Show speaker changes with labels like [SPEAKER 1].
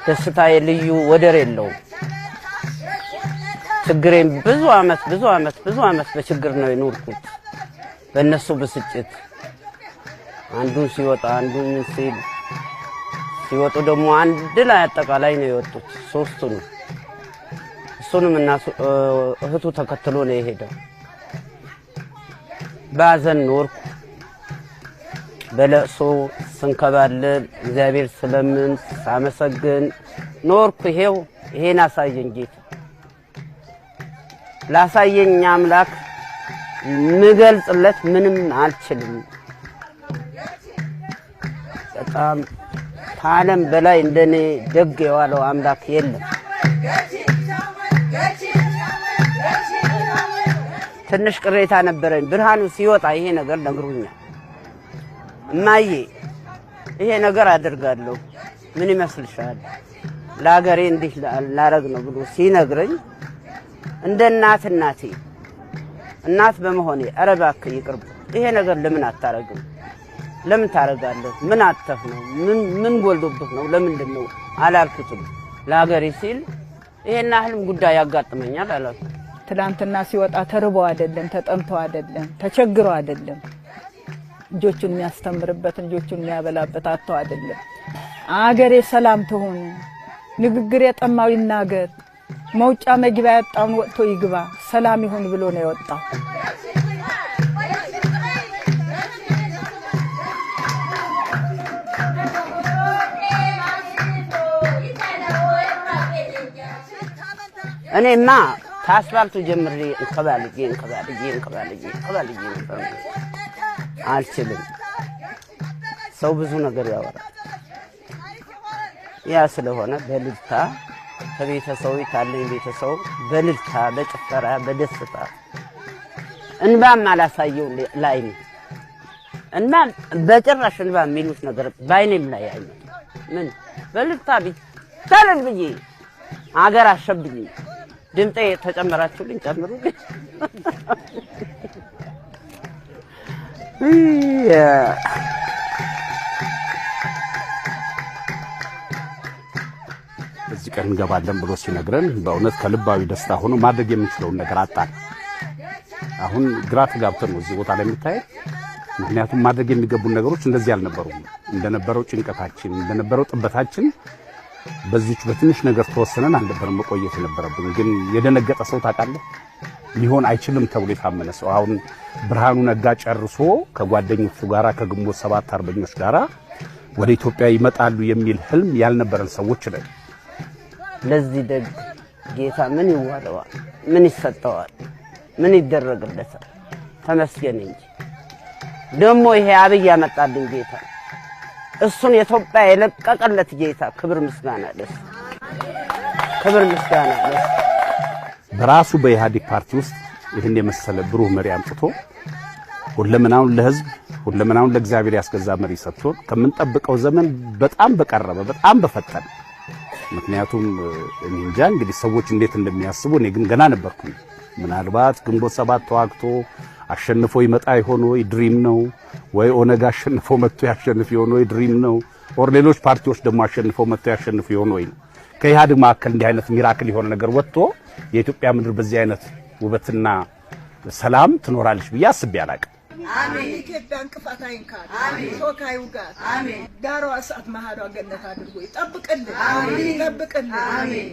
[SPEAKER 1] ደስታዬ ልዩ ወደር የለውም። ችግሬን ብዙ አመት ብዙ አመት ብዙ አመት በችግር ነው የኖርኩት። በእነሱ ብስጭት አንዱ ሲወጣ አንዱ ምን ሲል ሲወጡ ደግሞ አንድ ላይ አጠቃላይ ነው የወጡት ሶስቱ ነው። እሱንም እና እህቱ ተከትሎ ነው የሄደው። ባዘን ኖርኩ። በለቅሶ ስንከባለል እግዚአብሔር ስለምን ሳመሰግን ኖርኩ። ይሄው ይሄን አሳየኝ ጌታ። ላሳየኝ አምላክ ምገልጽለት ምንም አልችልም። በጣም ከዓለም በላይ እንደኔ ደግ የዋለው አምላክ የለም። ትንሽ ቅሬታ ነበረኝ። ብርሃኑ ሲወጣ ይሄ ነገር ነግሮኛል። እማዬ ይሄ ነገር አደርጋለሁ ምን ይመስልሻል? ለሀገሬ እንዲህ ላረግ ነው ብሎ ሲነግረኝ እንደ እናት እናቴ እናት በመሆኔ ኧረ እባክህ ይቅርብ፣ ይሄ ነገር ለምን አታረግም? ለምን ታረጋለህ? ምን አጥተህ ነው? ምን ጎልዶብህ ነው? ለምንድን ነው አላልኩትም። ለሀገሬ ሲል ይሄን ያህልም ጉዳይ ያጋጥመኛል አላልኩም።
[SPEAKER 2] ትላንትና ሲወጣ ተርቦ አይደለም፣ ተጠምቶ አይደለም፣ ተቸግሮ አይደለም፣ ልጆቹን የሚያስተምርበት ልጆቹን የሚያበላበት አጥቶ አይደለም። አገሬ ሰላም ትሁን፣ ንግግር የጠማው ይናገር፣ መውጫ መግቢያ ያጣውን ወጥቶ ይግባ፣ ሰላም ይሁን ብሎ ነው የወጣው።
[SPEAKER 1] እኔማ ከአስፋልቱ ጀምሬ እንከባልዬ እንከባልዬ እንከባልዬ እንከባልዬ ነበር። አልችልም። ሰው ብዙ ነገር ያወራል። ያ ስለሆነ በልልታ ከቤተሰቡ ካለኝ ቤተሰቡ በልልታ በጭፈራ በደስታ እንባም አላሳየው ላይ ነው። እንባ በጭራሽ እንባ የሚሉት ነገር ባይኔም ላይ አይመጣም። ምን በልልታ ቢታለል ብዬ አገር አሸብኝ። ድምጤ ተጨመራችሁልኝ ጨምሩልኝ።
[SPEAKER 3] በዚህ ቀን እንገባለን ብሎ ሲነግረን በእውነት ከልባዊ ደስታ ሆኖ ማድረግ የምንችለውን ነገር አጣን። አሁን ግራ ተጋብተን ነው እዚህ ቦታ ላይ የምታየው። ምክንያቱም ማድረግ የሚገቡን ነገሮች እንደዚህ አልነበሩም። እንደነበረው ጭንቀታችን፣ እንደነበረው ጥበታችን በዚች በትንሽ ነገር ተወሰነን አልነበረም መቆየት የነበረብን። ግን የደነገጠ ሰው ታውቃለህ፣ ሊሆን አይችልም ተብሎ የታመነ ሰው አሁን ብርሃኑ ነጋ ጨርሶ ከጓደኞቹ ጋራ ከግንቦት 7 አርበኞች ጋራ ወደ ኢትዮጵያ ይመጣሉ የሚል ህልም ያልነበረን ሰዎች ነን።
[SPEAKER 1] ለዚህ ደግ ጌታ ምን ይዋለዋል? ምን ይሰጠዋል? ምን ይደረግለታል? ተመስገን እንጂ። ደግሞ ይሄ አብይ ያመጣልን ጌታ እሱን የኢትዮጵያ የለቀቀለት ጌታ ክብር ምስጋና ለሱ፣ ክብር ምስጋና ለሱ።
[SPEAKER 3] በራሱ በኢህአዴግ ፓርቲ ውስጥ ይህን የመሰለ ብሩህ መሪ አምጥቶ ሁለመናውን ለህዝብ ሁለመናውን ለእግዚአብሔር ያስገዛ መሪ ሰጥቶ ከምንጠብቀው ዘመን በጣም በቀረበ በጣም በፈጠነ። ምክንያቱም እኔ እንጃ እንግዲህ ሰዎች እንዴት እንደሚያስቡ፣ እኔ ግን ገና ነበርኩኝ። ምናልባት ግንቦት 7 ተዋግቶ አሸንፎ ይመጣ ይሆን ወይ dream ነው፣ ወይ ኦነግ አሸንፎ መጥቶ ያሸንፍ ይሆን ወይ dream ነው፣ or ሌሎች ፓርቲዎች ደግሞ አሸንፈው መጥቶ ያሸንፉ ይሆን ወይ ነው። ከኢህአዴግ መካከል እንዲህ አይነት miracle የሆነ ነገር ወጥቶ የኢትዮጵያ ምድር በዚህ አይነት ውበትና ሰላም ትኖራለች ብዬ አስቤ አላቅም።
[SPEAKER 2] አሜን። ኢትዮጵያ እንቅፋት አይንካት፣ ሾክ አይውጋት። አሜን። ዳሯ እሳት መሃሏ ገነት አድርጎ ይጠብቅልን፣ ይጠብቅልን። አሜን።